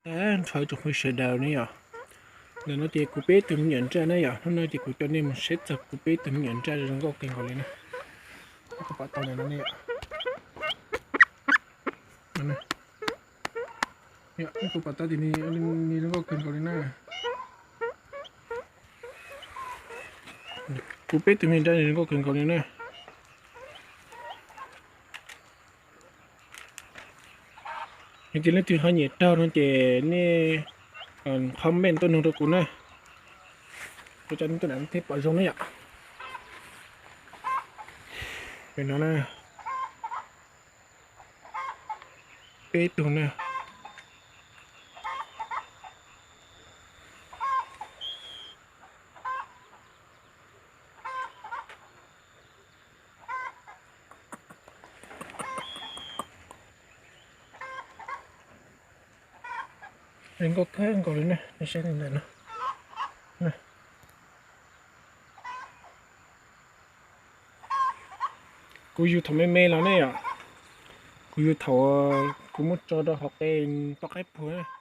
Nrhau tsoom phooj ywg sawv daws ne yom. Ntawm no ces kuv peb tug me nyuam nraj ne yom, hnub no ces kuv coj nej mus saib txog kuv peb tug me nyuam nraj zoo nkauj kawg nkaus li na. Kuv pom tau ntawm no ne yom. Kuv pom tau tias nws zoo nkauj kawg nkaus li na. Kuv peb tug me nyuam nraj nws zoo nkauj kawg nkaus li na. Yog tias leej twg ho nyiam raug no ces nej comment tuaj nug rau kuv na. Kuv coj nej tuaj nram thiaj pom zoo na yom. No na, peb tug na. Zoo nkauj kawg nkaus li na, nej saib ntawm no. Kuv yug thaum me me los ne yom, kuv yug thaum kuv muab tso rau hauv qe poj qaib puag.